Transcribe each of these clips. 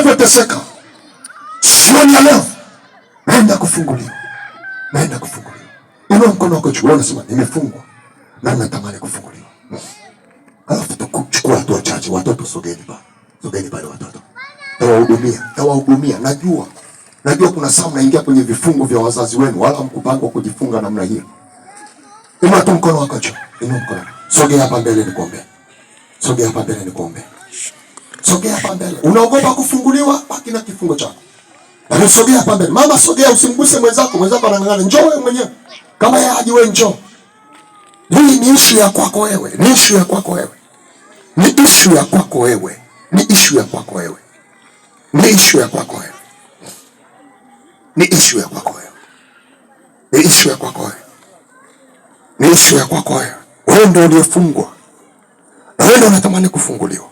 unavyoteseka. Jioni ya leo naenda kufunguliwa, naenda kufunguliwa. Inua mkono wako juu, unasema nimefungwa na natamani kufunguliwa. Alafu tukuchukua hatua chache. Watoto sogeni pale, sogeni pale watoto, tawahudumia, tawahudumia. Najua, najua kuna saa mnaingia kwenye vifungo vya wazazi wenu, wala mkupangwa kujifunga namna hiyo. Inua tu mkono wako juu, inua mkono, sogea hapa mbele nikuombee, sogea hapa mbele nikuombee, sogea hapa mbele. Unaogopa kufunguliwa? Baki na kifungo chako. Lakini sogea hapa mbele. Mama sogea, usimguse mwenzako, mwenzako anang'ang'ana. Njoo wewe mwenyewe. Kama yeye haji wewe njoo. Hii ni ishu ya kwako wewe, ni ishu ya kwako wewe. Ni ishu ya kwako wewe. Ni ishu ya kwako wewe. Ni ishu ya kwako wewe. Ni ishu ya kwako wewe. Ni ishu ya kwako wewe. Ni ishu ya kwako wewe. Wewe ndio uliyefungwa. Na wewe ndio unatamani kufunguliwa.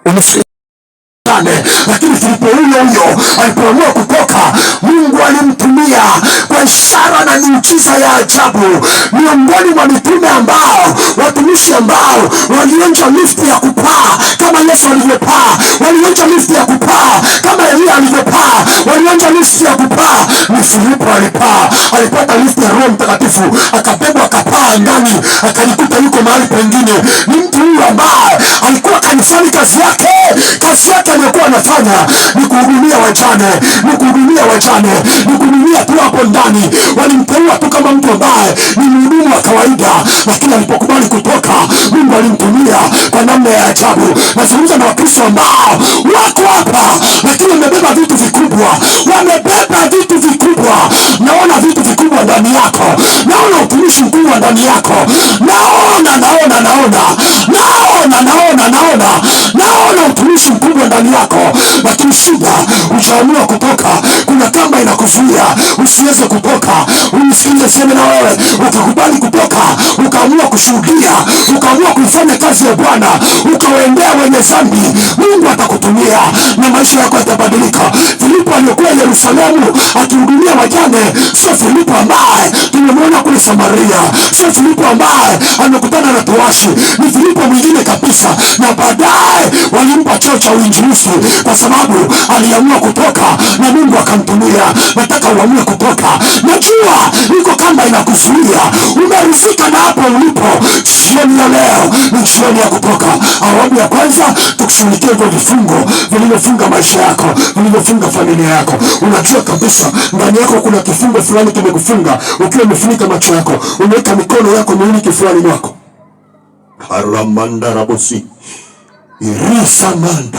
Unasikane, lakini Filipo huyo huyo alipoamua kutoka, Mungu alimtumia kwa ishara na miujiza ya ajabu miongoni mwa mitume ambao, watumishi ambao walionja lifti ya kupaa kama Yesu alivyopaa, walionja lifti ya kupaa kama Eliya alivyopaa, walionja lifti ya kupaa. Ni Filipo alipaa, alipata lifti ya Roho Mtakatifu, akabebwa akapaa angani, akajikuta yuko mahali pengine. Ni mtu huyu ambaye alikuwa kanisani, kazi yake aliyokuwa anafanya ni kuhudumia wajane, ni kuhudumia wajane, ni kuhudumia tu hapo ndani. Walimteua tu kama mtu ambaye ni mhudumu wa kawaida, lakini alipokubali kutoka, Mungu alimtumia kwa namna ya ajabu. Nazungumza na Wakristo ambao wako hapa, lakini wamebeba vitu vikubwa, wamebeba vitu vikubwa. Naona vitu vikubwa ndani yako, naona utumishi mkubwa ndani yako, naona, naona, naona, naona, naona, naona, naona utumishi mkubwa ndani yako, lakini shida hujaamua kutoka. Kuna kamba inakuzuia usiweze kutoka. Unisikilize, seme na wewe, ukakubali kutoka, ukaamua kushuhudia, ukaamua kuifanya kazi ya Bwana, ukawaendea wenye dhambi, Mungu atakutumia na maisha yako yatabadilika. Filipo aliyokuwa Yerusalemu akihudumia wajane sio Filipo ambaye tumemwona kule Samaria, sio Filipo ambaye amekutana na towashi, ni Filipo mwingine kabisa. Na baadaye walimpa cheo cha uinjilisti kwa sababu aliamua kutoka na Mungu akamtumia. Nataka uamue kutoka. Najua iko kamba inakuzuia, umeridhika na hapo ulipo. Jioni ya leo ni jioni ya kutoka. Awamu ya kwanza tukushughulikie hivyo vifungo vilivyofunga maisha yako, vilivyofunga familia yako. Unajua kabisa ndani yako kuna kifungo fulani kimekufunga, ukiwa umefunika macho yako, umeweka mikono yako miwili kifuani mwako. Karamanda rabosi irisamanda.